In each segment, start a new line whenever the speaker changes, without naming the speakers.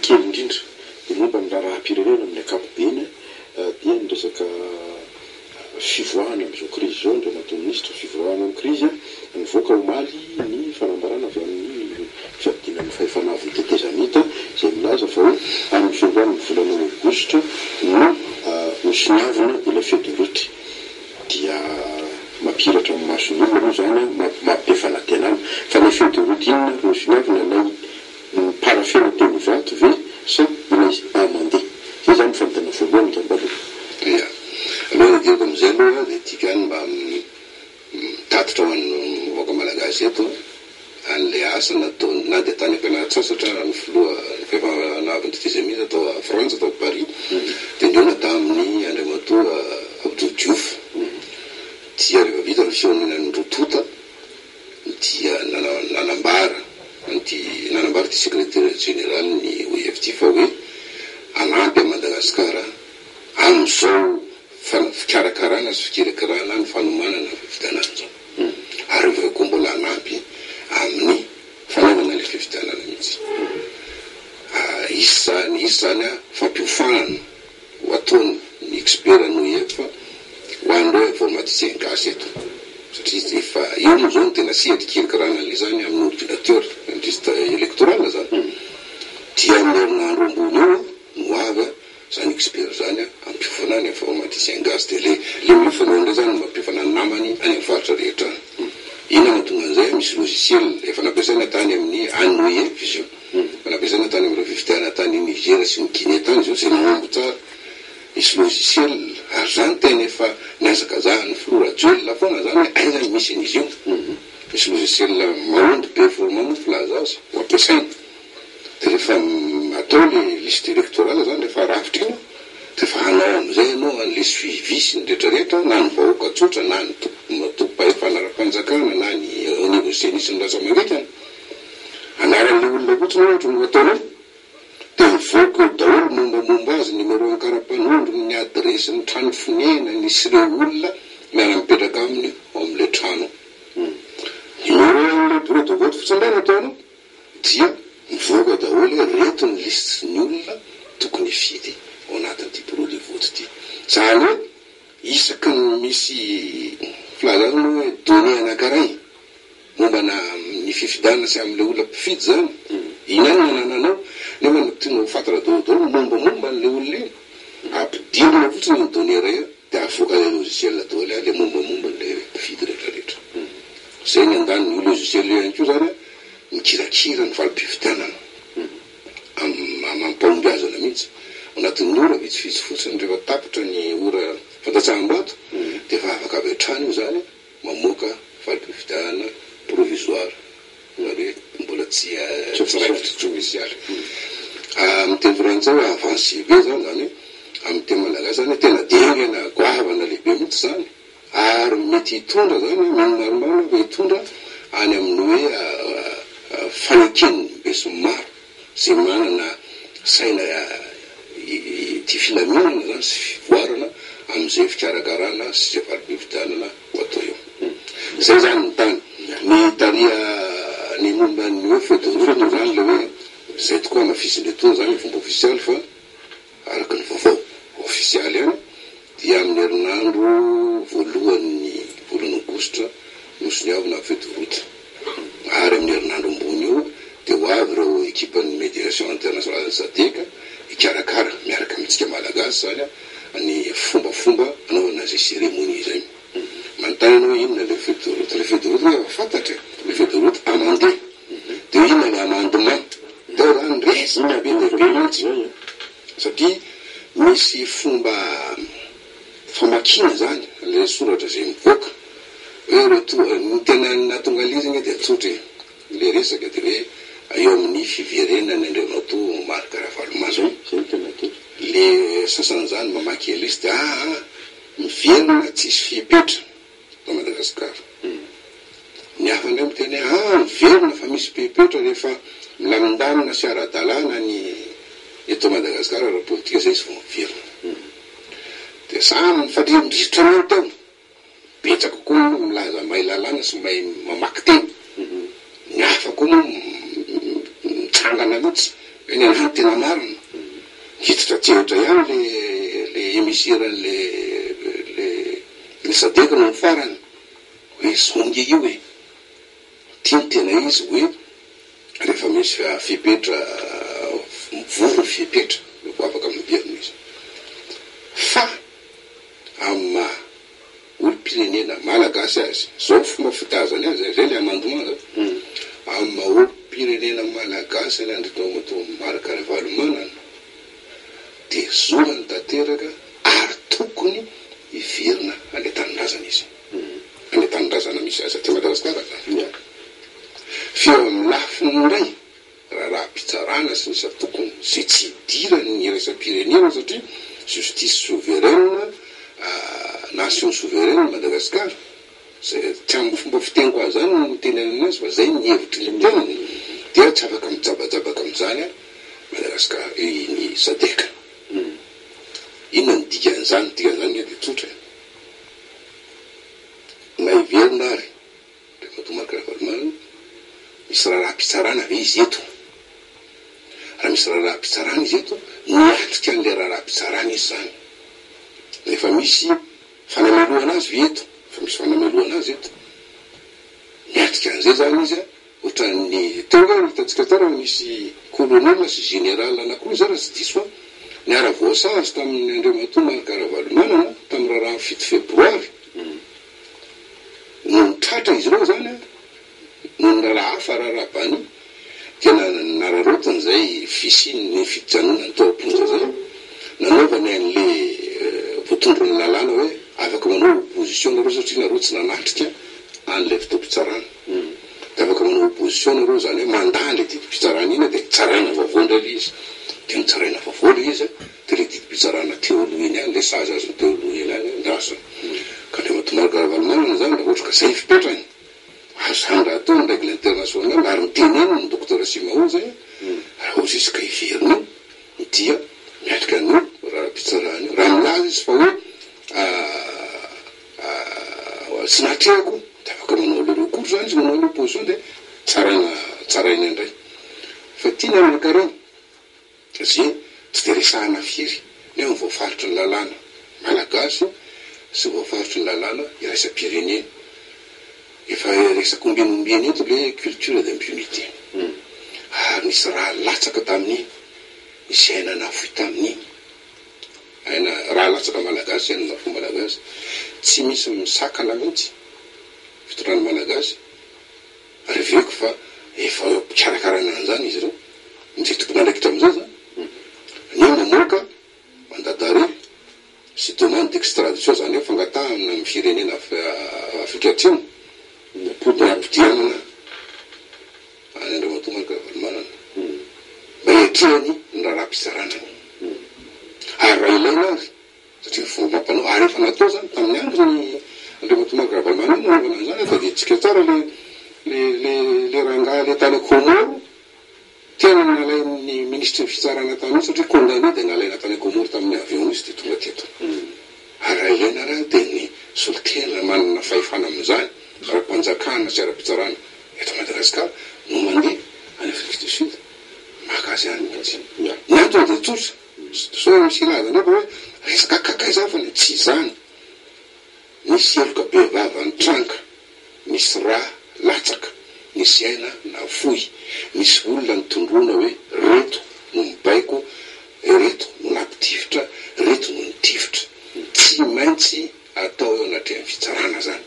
kely indrindra dia momba ny raharaham-pirenena amin'ny ankapobeny dia ny resaka fivoahana amin'izao krizy izao, Andriamatoa Minisitra, fivoahana amin'ny krizy, nivoaka omaly ny fanambarana avy amin'ny fiadiana ny fahefana avon'ny tetezamita izay milaza fa hoe amin'ny fiandohan'ny volana aogositra no hosoniavina ilay feu de route. Dia mampihiratra ny mason'ny olona moa izany, mampibe fanantenana. Fa ilay feu de route inona ary no hosoniavina? Ilay Parafena teny Ivato ve sa ilay amande? Zay zany ny fanontaniana voalohany angamba aloha.
Ia. Alohan'ny hidirako amin'izay aloha dia tiako ihany mba mitatitra ho an'ny vahoaka malagasy eto an'ilay asa nataony na dia tany am-pialan-tsasatra ara ny filoha ny fahefana avon'ny tetezamita tao Frantsa tao Paris dia nihaona tamin'ny Andriamatoa Abdou Diouf dia rehefa vita ny fihaonan'ny roa tonta dia nanambara an'ity nanambara ity sekretera jeneralin'ny OIF ity fa hoe hanampy an'i Madagasikara amin'izao fikarakarana sy fikirakirana ny fanomanana ny fifidianana izao ary avy eo koa mbola hanampy amin'ny fanaovana ilay fifidianana mihitsy. Hisy izany hisy izany fampiofanana Ho ataony ny expert ny OIF ho an'ireo informaticien gasy eto satria efa eo moa izao no tena sehatra ikirakirana an'ilay izany amin'ny ordinateur, ny liste électorale izany dia amin'ny herinandro ambony eo no ho avy izany expert izany hampiofana ny informaticien gasy dia ilay ilay miofana eo indray izany no mampiofana ny namany any amin'ny faritra rehetra any. Inona no mahatonga an'izay? Misy logiciel efa nampiasaina tany amin'ny any OIF izy io. Fa nampiasaina tany amin'ireo fifidianana tany Niger sy ny Guinée tany izao izay nahomby tsara. Misy logiciel ary izany tena efa nihazakazahan'ny filoha Rajoelina foana izany hoe aiza no misy an'izy io. Misy logiciel mahomby performant moa filaza azy ho ampiasaina. Dia rehefa atao ilay liste électorale izany rehefa arafitra iny dia efa hanao amin'izay ianao an'ilay suivi sy ny rehetrarehetra na ny vahoaka tsotra na ny tompom-pahefana ara-panjakana na ny au niveau ceni sy ny rantsa-mangaikana. Anaran'ilay olona fotsiny ohatra no ataonao dia mivoaka eo daholo ny mombamomba azy, numéro an'ny kara-panondrony, ny adiresin'ny trano fonenany sy ireo olona miara-mipetraka aminy ao amin'ilay trano. Numéro an'ilay bureau de vote fotsiny indray no ataonao dia mivoaka daholo hoe ireto ny lisitry ny olona tokony hifidy ao anatin'ity bureau de vote ity. Izany hoe isaky ny misy filazana moa hoe donnée anankiray Momba na ny fifidianana sy amin'ilay olona mpifidy izany, iny ihany no anananao, nefa ny tianao ho fantatra daholo daholo ny mombamomba an'ilay olona iny, ampidirina fotsiny iny donnée iray iny dia avoakan'ilay logiciel daholo ilay mombamomba an'ilay mpifidy rehetra rehetra. Izay ny andaniny, io logiciel io ihany koa izany mikirakira ny valim-pifidianana amam-pahombiazana mihitsy, ao anatin'ny ora vitsivitsy fotsiny rehefa tapitra ny ora fandatsaham-bato dia efa afaka avy hatrany io izany. mamoaka valim-pifidianana provisoire, izany hoe mbola tsy tsy raikitra, tsy ofisialy. Amin'ny teny frantsay hoe avancé be izany, izany hoe amin'ny teny malagasy izany hoe tena dingana goavana lehibe mihitsy izany ary mety hitondra izany, mino marimarina aho fa hitondra any amin'ny hoe faneken'ny besinimaro izay manana saina ity filaminana izany sy fivoarana amin'izay fikarakarana sy izay valim-pifidianana ho atao eo. Izay izany ny tany. Ny tariha ny momba ny hoe feu de route moa izany ilay hoe izay tokoa hamafisin'ireo izany ny fomba ofisialy fa Araka ny vaovao ofisialy ihany dia amin'ny herinandro voalohan'ny volana aogositra no soniavina ny feu de route ary amin'ny herinandro ambony io dia ho avy ireo ekipan'ny Mediation Internationale Sadec hikarakara miaraka amintsika Malagasy izany ny fombafomba hanaovana izay cérémonie izay. Manontany ianao hoe inona ilay feu de route? Ilay feu de route ve efa fantatra e! Ilay feu de route amendé. Dia inona ilay amendement? Teo izany resaka be dia be mihitsy satria misy fomba famakiana izany ilay soratra izay mivoaka hoe ireo to, ny tena nahatonga an'ilay izy ange dia tsotra e, ilay resaka dia hoe eo amin'ny fiverenan'i Andriamatoa Marc Ravalomanana. Ilay sasany izany mamaky an'ilay izy dia aa miverina tsisy fepetra. Eto Madagasikara. Ny hafa indray miteny hoe aa miverina fa misy fepetra rehefa milamindamina sy ara-dalàna ny eto Madagasikara ara-politika izay izy vao miverina. Dia samy mifandrirodrirotra an'io teo. Betsaka koa moa milaza mahay lalàna sy mahay mamaky teny. Ny hafa koa moa mitsangana mihitsy. Hoe ny anah no tena marina. Hiditra an-tsehatra ihany le le émissaire an'le le le Sadec nony farany hoe zao nge io e! Ty no tena izy hoe rehefa misy fepetra mivory ny fepetra vao afaka miverina izy. Fa amin'ny maha olom-pirenena malagasy azy, zao ny fomba fitazany azy, zay le amendement zany, amin'ny maha olom-pirenena malagasy an'i Andriamatoa Marc Ravalomanana dia zorany tanteraka ary tokony hiverina any an-tanindrazana izy, any an-tanindrazana misy azy aty Madagasikara zany. Fa eo amin'ny lafiny indray, raharaham-pitsarana sy ny isan-tokony izay tsy idiran'ny iraisam-pirenena satria justice souveraine, nation souveraine Madagascar, izay tsy amin'ny fomba fiteniko azy izany no itenenana azy fa izay ny hevitry ny tenany dia tsy afaka mijabajabaka amin'izany Madagascar, ny Sadec. Inona ny dikan'izany? Ny dikan'izany ange dia tsotra e! Na hiverina ary Andriamatoa Marc Ravalomanana, misy raharaham-pitsarana ve izy eto? Raha misy raharaham-pitsarana izy eto, miatrika an'ilay raharaham-pitsarana izy izany. Rehefa misy fanamelohana azy ve eto? Efa misy fanamelohana azy eto. Miatrika an'izay izany izy, ohatran'ny teo angaha no hitantsika tsara fa misy colonel sy général anankiroa izay raha tsy diso aho, niara-voasazy tamin'ny Andriamatoa Marc Ravalomanana tamin'ny raharahan'ny 7 febroary. Nony tratra izy ireo izany an, noho ny raharaha hafa, raharaha bani, dia nararaotiny izay fisian'ny fijanonany tao am-ponja izay, nanaovany an'ilay voatondron'ny lalàna hoe afaka manao opposition nareo satria nareo tsy nanatrika an'ilay fotoam-pitsarana. Dia afaka manao opposition nareo, izany hoe mandà an'ilay didim-pitsarana iny dia tsaraina vaovao indray ilay izy. Dia notsaraina vaovao ilay izy an. Dia ilay didim-pitsarana teo aloha iny ihany, ilay sazy azony teo aloha iny ihany andrasana. Ka Andriamatoa Marc Ravalomanana izany raha ohatra ka izay ny fipetrany, azo izany raha atao ny règle internationale ary noteneniny ny Docteur Simao izay, raha ohatra izy ka hiverina eo dia miatrika an'io raharaham-pitsarana io. Raha milaza izy fa hoe tsy natrehako dia afaka manao le recours izany izy, manao l'opposition dia tsaraina tsaraina indray. Fa ity ny anankareo. Satria tsy dia resahana firy ny hoe voafaritry ny lalàna malagasy sy voafaritry ny lalàna iraisam-pirenena. Efa resaka ombieny ombieny eto ilay hoe culture d'impunité. Ary nisy rà latsaka tamin'iny, nisy aina nafoy tamin'iny. Aina, rà latsaka malagasy, aina nafoy malagasy. Tsy misy misakana mihitsy fitondrana malagasy. Reveko fa efa eo am-pikarakarana an'izany izy ireo. Izay tompon'andraikitra amin'izay izany no mamoaka mandat d'arrêt sy demande d'extradition, izany hoe fangatahana amin'ny firenena Afrika Atsimo ny hampodianana an'i Andriamatoa Marc Ravalomanana mba hiatrehany ny raharaham-pitsarana. Ary raha ilaina ary Satria ny fomba amam-panao, ary efa natao izany tamin'ny andron'i Andriamatoa Marc Ravalomanana no nanaovana an'izany, tadidintsika tsara le le le le rangahy le tany Comores, tena nalain'ny minisitry ny fitsarana tany io satria condamné dia nalaina tany Comores tamin'ny avion izy dia tonga teto. Ary raha ilaina ary dia ny solontena manana fahefana amin'izany, ara-panjakana sy ara-pitsarana eto Madagasikara no mandeha any Afrique du Sud maka azy any mihitsy. Ny antony dia tsotra. Sao misy hilaza indray fa hoe resaka kakay izany fa tsy izany. Nisy heloka bevava nitranga, nisy rà latsaka, nisy aina nafoy, nisy olona notondroina hoe reto no mibaiko, reto no nampitifitra, reto no nitifitra. Tsy maintsy atao eo anatrehan'ny fitsarana izany.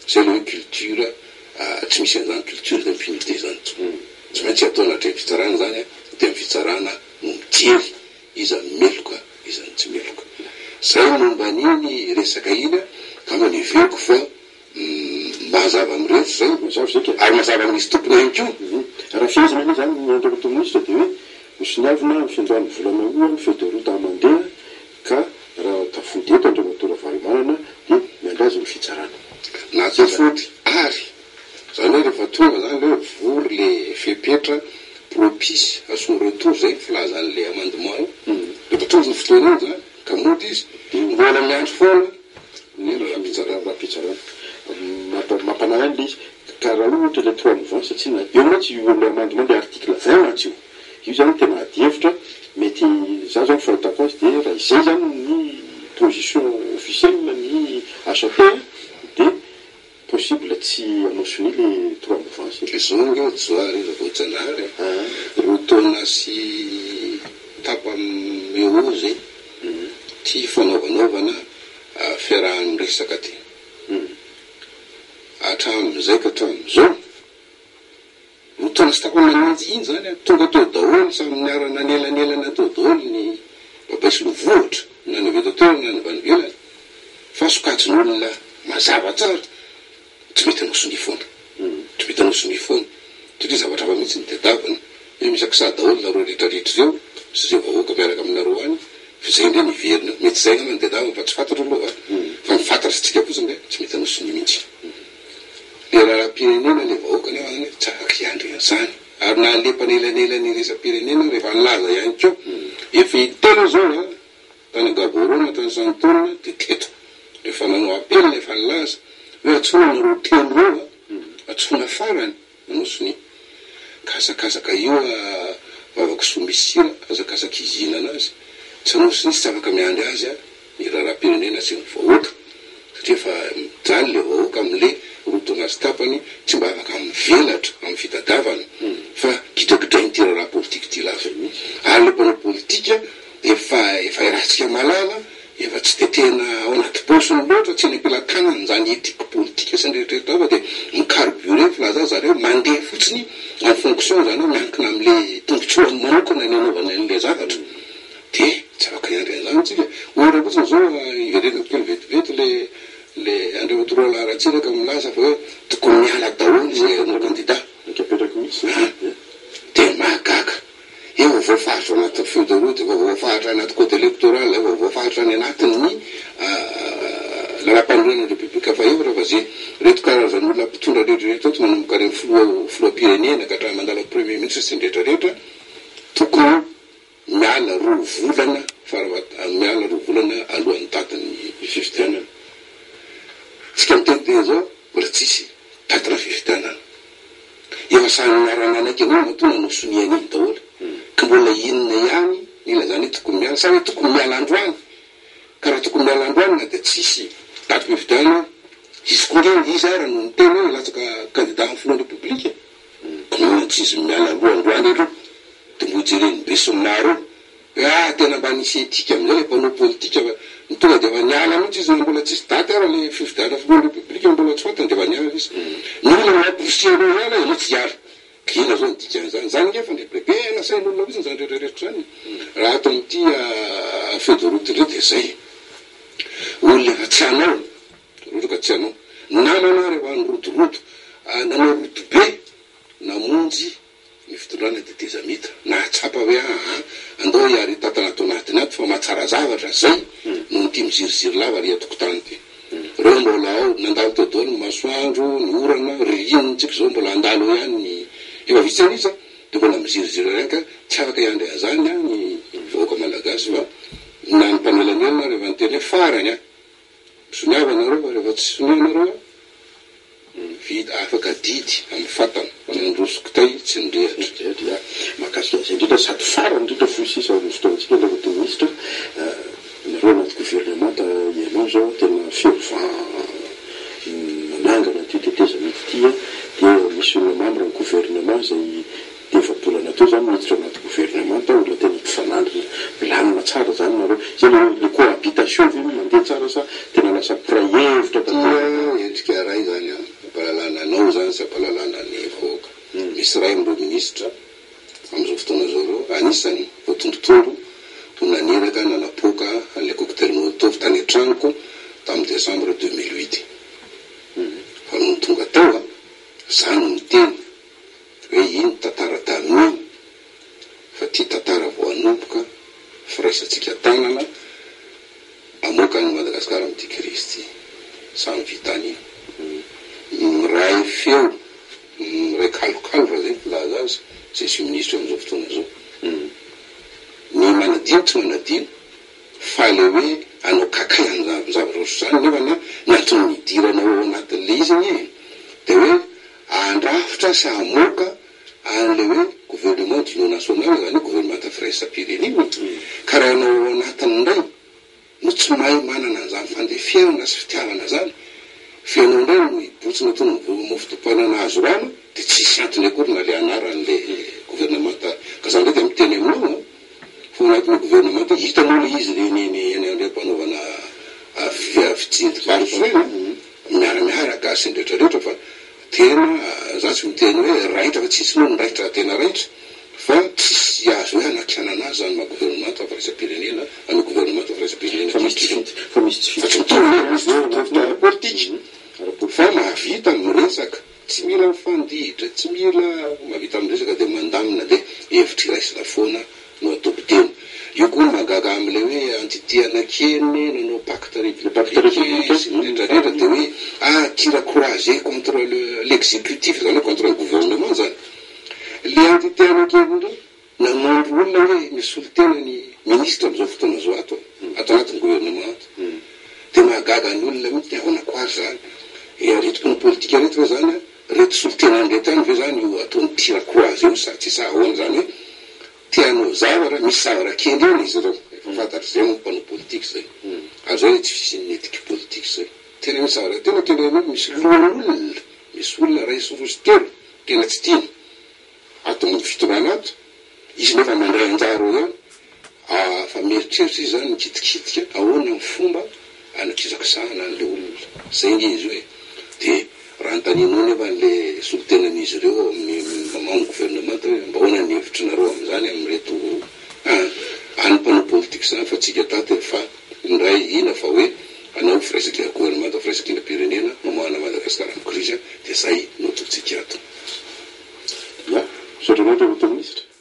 Izay ilay hoe culture, tsy misy an'izany culture d'impunité izany intsony. Tsy maintsy atao anatrehan'ny fitsarana izany dia ny fitsarana no mijery iza no meloka iza no tsy meloka. Zay momba an'iny resaka iny angamba no heveriko fa mazava amin'ny rehetra zay.
Mazava zay ka.
Ary mazava amin'izy tompony ihany koa.
Raha fehezina anie zany ny Andriamatoa Minisitra dia hoe hosoniavina amin'ny fiandohan'ny volana août ny feuille de route mandeha ka raha tafody eto Andriamatoa Ravalomanana dia miandry azy ny fitsarana.
Na tafody ary Zany hoe rehefa tonga zany le hoe vory le fepetra propice à son retour zay ny filazan'le amendement io, rehefa tonga iny fotoana iny zany ka mody izy de mbola miandry foana ny raharaham-pitsarana.
Raharaham-pitsarana. Mampanahy ihany le izy. Ka raha ohatra le trois mouvance tsy na eo mantsy io le amendement le article 20 mantsy io. Io zany tena adihevitra mety. Za zao ny fahitako azy dia raha izay zany ny position officielle ny HAP dia possible tsy hanao sonia le trois mouvances.
Izao ange Johary Ravoajanahary a, 2 taona sy tapany eo ho eo izay ity fanaovanaovana fiaraha-miresaka ity. Hatramin'izay ka hatramin'izao, 2 taona sy tapany nanenjy iny izany an, tonga teo daholo, samy niara-nanelanelana teo daholo ny babay sy lovohitra, na ny avy eto an-toerana na ny avy any ivelany, fa sokajin'olona mazava tsara, tsy mety hanao sonia foana, tsy mety hanao sonia foana, satria zavatra hafa mihitsy no tadiavina, hoe misy kisaha daholo nareo rehetra rehetra ireo, sy izay vahoaka miaraka aminareo any, fa izay indray no hiverina eo, mety izay angamba no tadiavina fa tsy fantatro aloha a, fa ny fantatr'tsika fotsiny dia tsy mety hanao sonia mihitsy. Le raharaham-pirenena le vahoaka nefa zany tsy afaka hiandry an'izany, ary na le mpanelanelana iraisam-pirenena rehefa nilaza ihany koa, efa intelo izao a, tany Gaborone, tany Sandton dia teto, rehefa nanao appel efa nilaza hoe antsoina nareo telo ireo a, antsoina farany nanao sonia, ka hazakazaka io a, vava kisoa misy sira, hazakazaka izy hihinana azy, tsy hanao sonia tsy afaka miandry azy a. ny raharaham-pirenena sy ny vahoaka satria efa mijaly le vahoaka amle 2 taona sy tapany tsy mba afaka mivelatra amin'ny fitadiavana fa gidragidrain'ity raharaha politika ity lava ary le mpanao politika efa efa iarahantsika mahalala efa tsy de tena ao anaty paosiny loatra tsy eny am-pelatanany izany ethique politika sy ny rehetra rehetra fa de mi-carburer filaza zareo mandeha fotsiny en fonction izany hoe miankina amle tombotsoany manokana ny anaovany an'le zavatra. Dia tsy afaka hiandry an'izany isika. Ohatra fotsiny izao, hiverenako kely vetivety ilay ilay Andriamatoa Roland Ratsiraka milaza fa hoe tokony miala daholo izay hanao kandida.
Mety apetrako mihitsy izay.
An! Dia mahagaga. Efa voafaritra ao anatin'ny feuille de route, efa voafaritra anaty code électoral, efa voafaritra any anatin'ny lalàmpanorenana Repoblika fahefatra fa izay ireto karazan'olona mpitondra rehetra rehetra ireto manomboka any amin'ny filoha filoham-pirenena ka hatramin'ny mandalo amin'ny premier ministre sy ny rehetra rehetra tokony Miala 2 volana fara miala 2 volana alohan'ny datin'ny fifidianana. Tsika miteniteny zao mbola tsisy datina fifidianana. Efa samy niara-nanaiky an'iny matoa nanao sonia an'iny daholo. Ka mbola inona ihany ny ilazana hoe tokony miala? Sa hoe tokony miala androany? Ka raha tokony miala androany na dia tsisy datim-pifidianana, izy koa nge izy ara no niteny hoe hilatsaka kandida amin'ny filohan'ny Repoblika. Ka nahoana tsy izy no miala aloha androany aloha dia mbo jeren'ny be sy ny maro eo hoe ah tena mba nisy etika amin'izay ilay mpanao politika fa ny tonga dia efa niala mihitsy izy na mbola tsisy daty ara ilay fifidianana filohan'ny repoblika mbola tsy fantany dia efa niala izy. Ny olona mamporisihana eo ihany ianao tsy hiala. Ka inona izao ny dikan'izany? Izany ange fandrebirebena sain'olona fotsiny izany rehetra rehetra izany e. Raha ato amin'ity feuille de route indray dia izay. Olona efa tsy hanao. Raha ohatra ka tsy hanao. Namana rehefa nirodorodo, nanao rodobe namonjy ny fitondrana tetezamita. Nahatsapa hoe aa andao hiary hitantana ato anatiny ato fa mahatsara zavatra zay noho ity miziriziry lava ary an-tokotany ity. Reo mbola ao, nandalo teo daholo ny masoandro, ny orana, ririnina tsika izao mbola handalo eo ihany ny efa vitsy an'isa dia mbola miziriziry eo ihany ka tsy afaka hiandry an'izany ny vahoaka malagasy fa na ny mpanelanelana ary efa niteny hoe farany an! Soniava nareo fa rehefa tsy sonia nareo vita afaka adidy amin'ny fatana fa nandroso kitay tsy nirehatra.
Nirehatra ya. Mahakasika an'izay indrindra sady farany indrindra fohy sisa amin'ny fotoanantsika Andriamatoa Minisitra, nareo anaty governemanta ianao izao tena fervent nanangana an'ity tetezamita ity dia misy olona membre ny gouvernement izay Dia efa-bolana teo zany niditra anaty gouvernement tao, olona tena mpifanandrina, milamina tsara zany nareo. Zay le hoe le cohabitation ve mandeha tsara sa tena lasa mpiray hevitra tanteraka?
Tia endrika iray zany an, ampahalalana anao zany sy ampahalalana ny vahoaka. Misy iray amin'ireo minisitra amin'izao fotoana izao ireo, anisany voatondrotondro ho naniraka nanapoaka an'ilay cocktail molotov tany an-tranoko tamin'ny décembre 2008. Fa nony tonga tao an, za no niteny hoe iny tantara tamin'iny fa ty tantara vao hanomboka firaisantsika tanana hamoaka an'i Madagasikara amin'ity krizy ity. Samy vitany iny. Miray feo, miray kalokalo raha zay ny filaza azy, zay sy minisitra amin'izao fotoana izao. Ny manadino tsy manadino fa le hoe hanao kakay an'izany zavatra ohatr'izany nefa ny antony nidiranao ao anatin'le izy anie de hoe Handrafitra sy hamoaka an'ilay hoe gouvernement. gouvernement d'union nationale, zany hoe gouvernemanta firaisam-pirenena. Ka raha ianao ao anatiny indray no tsy mahay manana an'izany fandeferana sy fitiavana zany, fa ianao indray no hibotsina toy ny mofo dipaina nahazo rano, dia tsisy antony akory na le anaran'le gouvernemanta. Ka za indray dia miteny aminao an, fa ao anatin'io gouvernemanta io, hitanao le izy reny eny eny andriam-panaovana fijerim-paritra ireny an, miara-miaraka sy ny rehetra rehetra, fa tena za tsy miteny hoe raitra, fa tsisy moa ny raitra tena raitra, fa tsisy azo hoe hanakianana azy zany maha gouvernemanta firaisam-pirenena an'io gouvernemanta firaisam-pirenena
Fa misy tsy
io.
fity, fa misy tsy
Fa tsy
fity.
mitovy le misy tsy fitoviana ara-politika, fa mahavita miresaka, tsy mila mifandihitra, tsy mila mahavita miresaka dia mandamina, dia hevitra iraisana foana no adoptena. Io koa no mahagaga amin'ilay hoe entité anakeny nanao pacte
Le pacte
républicain
républicain.
sy ny rehetra rehetra, dia hoe tir croisé contre l'exécutif, zany hoe contre le gouvernement zany. Le entité anakeny indray nanondro olona hoe misolo tena ny ministre amin'izao fotoana zao ato anatin'ny gouvernement ato. Dia mahagaga ny olona mihitsy, dia ahoana koa ary zany? Reto mpanao politika reto ve zany, reto solotenany reto ihany ve zany io ataony tir croisé io, sa tsy sa ahoana zany hoe te hanao zavatra, misy zavatra kendrena izy ireo, efa fantatry zay moa mpanao politika zay. Ary zay tsy fisian'ny éthique politique zay. Tena misy zavatra tena kendrena io, misy lohan'olona, misy olona iray sy roa sy telo tena tsy tiany ato amin'ny fitondrana ato, izy nefa mandray anjara eo ihany, fa mieritreritra izy zany mikitikitika ahoana ny fomba anakizakizahana an'le olona. Zay nge izy io e. Dia raha anontanianao nefa an'le solotenan'izy ireo ao amin'ny membre gouvernement hoe mba ahoana ny hevitrinareo amin'izany amin'ireto any mpanao politika izany, fa tsika tato efa indray hina fa hoe hanao firaisankina gouvernement firaisankinam-pirenena mamoahana Madagasikara amin'ny krizy, dia zay no ataontsika ato.
Ya, misaotra anao Andriamatoa Minisitra.